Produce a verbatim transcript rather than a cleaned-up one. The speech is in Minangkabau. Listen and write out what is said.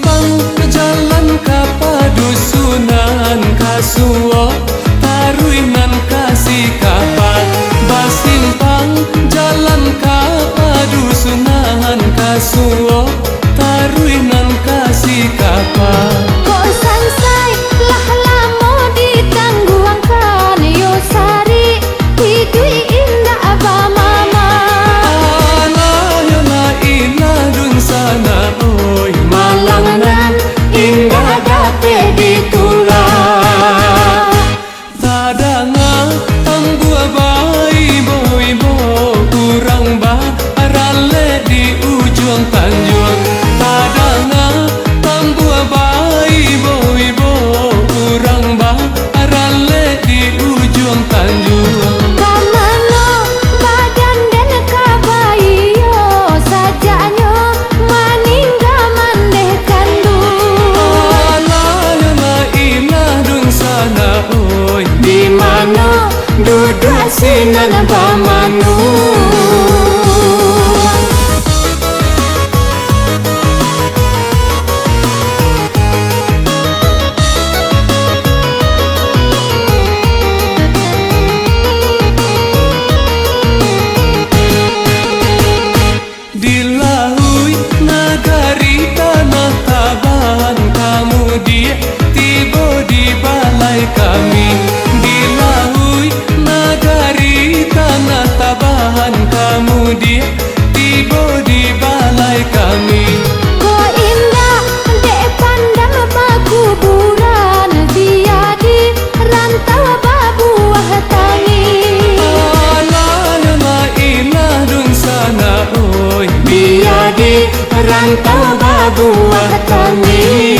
Simpang jalan ka padusunan, ka suok taruih nan ka Sikapak. Basimpang jalan ka padusunan, ka suok taruih nan ka Sikapak. Kok sansai lah lamo ditangguangkan, yo sarik iduik indak bamamah. Alah, yo lah ilah dunsanak, oi, malang nan indak dapek ditulak. Tadanga tambua baibo-ibo, urang baralek di ujuang tanjuang. Tadanga tambua baibo-ibo, urang baralek di ujuang tanjuang. Ka mano badan den ka baiyo, sajaknyo maningga mandeh kanduang. Alah, yo lah ilah dunsanak, oi, di mano duduak sinan bamanuang. Di lauik nagari Tanah Tabahan, ka mudiak tibo di balai kami. Di lauik nagari Tanah Tabahan, ka mudiak tibo di balai kami. Kok indak dek pandang pakuburan, biya di rantau babuah tangih. Alah, yo lah ilah dunsanak, oi, biya di rantau babuah tangih.